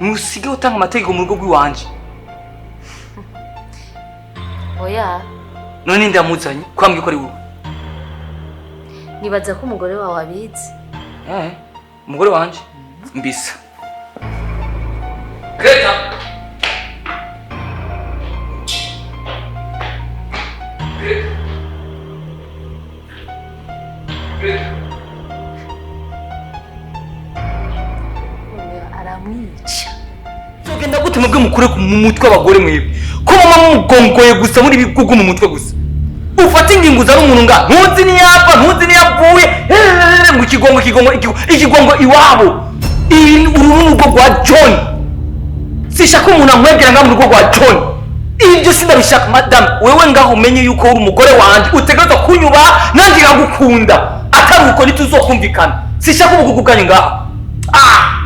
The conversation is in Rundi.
Ntusige utanga amategeko mu rugo rw'iwanje. Oya. None ninde yamuzanye? Ko wambwiye ko ari wowe? Nibaza ko umugore wawe abizi. Eh, umugore wanje mbisa. Greta! Greta! Greta! Aramwica. Tugenda gute mwebwe mukure mu mutwe abagore mwebwe? Ko mama mugongoye gusa muri bigugu mu mutwe gusa. Ufata ingingo uzana umuntu nga ntuzi niyava, ntuzi niyavuye, ngo ikigongo, ikigongo, ikigongo iwabo. Iri uru ni urugo rwa John. Sishaka umuntu ankwegera nga mu rugo rwa John. Ibyo sindabishaka madam, wewe ngaho umenye yuko uri umugore wanje, utegerezwa kunyubaha nanjye nkagukunda. Atari uko ntituzokumvikana. Sishaka ubugugu bwanyu ngaha. Ah!